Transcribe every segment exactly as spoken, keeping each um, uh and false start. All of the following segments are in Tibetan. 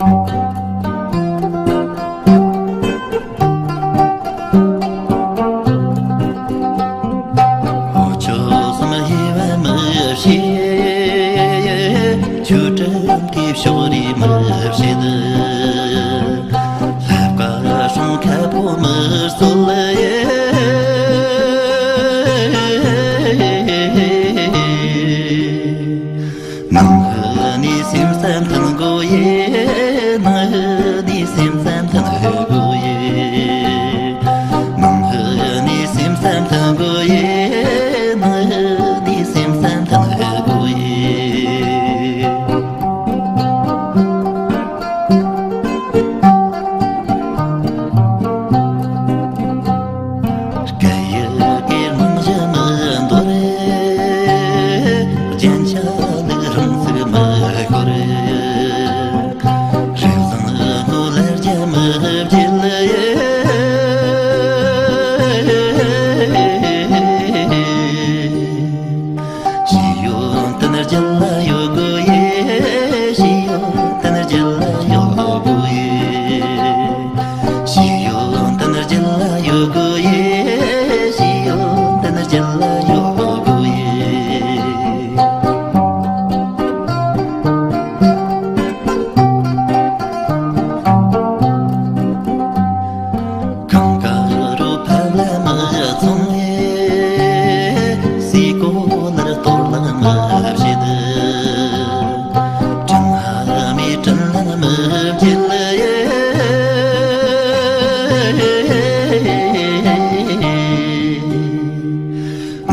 འོ་ཆོས་སམ་ཧེ་བ་མི་ཤེས། ཆོས་ཁྲིམས་ཀྱི་ཕྱོགས་རིས་མི་བྱེད། ལྷ་བཀའ་སྲུང་ཁ་ཕོ་མི་གསོད། ནང་ཧི་ནི་སེམས་བསམ་ཐང་གོ་ཡེ། ནང་ཧི་ནི་སེམས་བསམ་ཐང་ཧི་གོ་ཡེ། ནང་ཧི་ནི་སེམས་བསམ་ཐང་གོ་ཡེ། ནང་ཧི་ནི་སེམས་བསམ་ཐང་ཧི་གོ་ཡེ། སྐད་ཡིག་གི་རྨང་གཞི་མི་འདོར། རྒྱན་ཆ་ལུགས་རང་ཚུགས་མི་ཤོར། རེ་བཟང་སྔོན་ལ་རྒྱ་མི་བརྗེད། ཤེས་ཡོན་དེ་ནི་རྒྱུད་ལ་ཡོད་དགོས་ཡེ། ཤེས་ཡོན་དེ་ནི་རྒྱུད་ལ་ཡོད་དགོས་ཡེ། ཤེས་ཡོན་དེ་ནི་རྒྱུད་ལ་ཡོད་དགོས་ཡེ། ཤེས་ཡོན་དེ་ནི་རྒྱུད་ལ་ཡོད་དགོས་ཡེ། གང་དགའ་རུ་ཕ་ལ་མ་ཚོང་ལས། སའི་གོ་ལར་གཏོར་ལ་མ་བྱེད། དྲིན་ལ་མི་དྲིན་ལ་མི་བྱེད།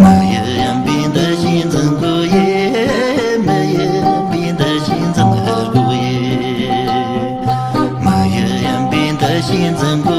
མི་ཡི་ཡིན་པའི་འདུ་ཤེས་འཛིན་དགོས་ཡེ། མི་ཡི་ཡིན་པའི་འདུ་ཤེས་འཛིན་དགོས་ཡེ། མི་ཡི་ཡིན་པའི་འདུ་ཤེས་འཛིན་དགོས།